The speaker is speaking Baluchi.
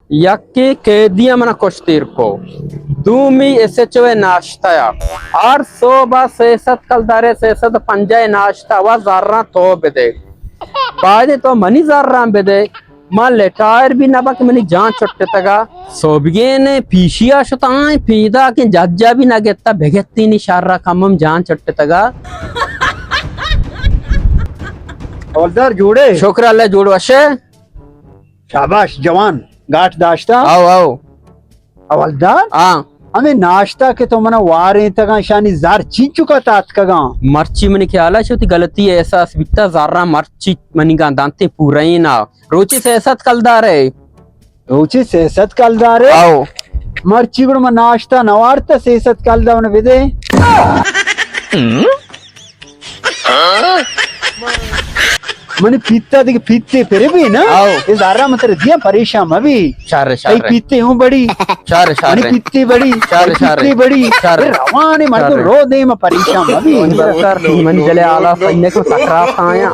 یکے قیدی ءَ من ءَ کشت ایر کو، دومی ایس ایچ او ءِ ناشتہ ءَ۔ ہر صبح ءَ سئے سد کلدار ءِ، سئے سد پنجاہ ءِ ناشتہ ءَ زراں تو بدے۔ باید تو منی زراں بدے۔ من لٹائر بھی نہ باں کہ منی جان چٹتگا۔ سوبگین پیشی ءَ شتاں پیداکیں ججا بھی نہ گتا، بگتینی شر ءَ کمم جان چٹتگا۔ حوالدار جوڑے؟ شکر اللہ، جوڑ وشے۔ شاباش جوان، گاٹ داشتا۔ آؤ، آؤ۔ حوالدار؟ ہاں۔ ہمے ناشتہ کہ تو منا وارینتگاں، شانی زر چینچکا تاتکگاں؟ مرچی منی خیالا چہ وتی غلطی احساس بیتا، زراں مرچی منی گاں دانتے پورئینا۔ روچی سئے سد کلدار ئے۔ روچی سئے سد کلدار ئے؟ آؤ۔ مرچی گڑا من ناشتہ نہ وارتا، سئے سد کلدار من بدے۔ منی پیتا دگہ پیتے پرے بی نا؟ آؤ۔ اے زراں من ترا دیاں، پریشان مبی۔ شر، شر۔ تئی پیتے ہوں بڑی۔ شر، شر۔ منی پیتے بڑی۔ شر، تئی شر۔ پیتے بڑی۔ شر۔ اے روانے مردم شر۔ رو دیم، پریشان مبی۔ شر، من جلے آلا سنگے کو سکرات آیا۔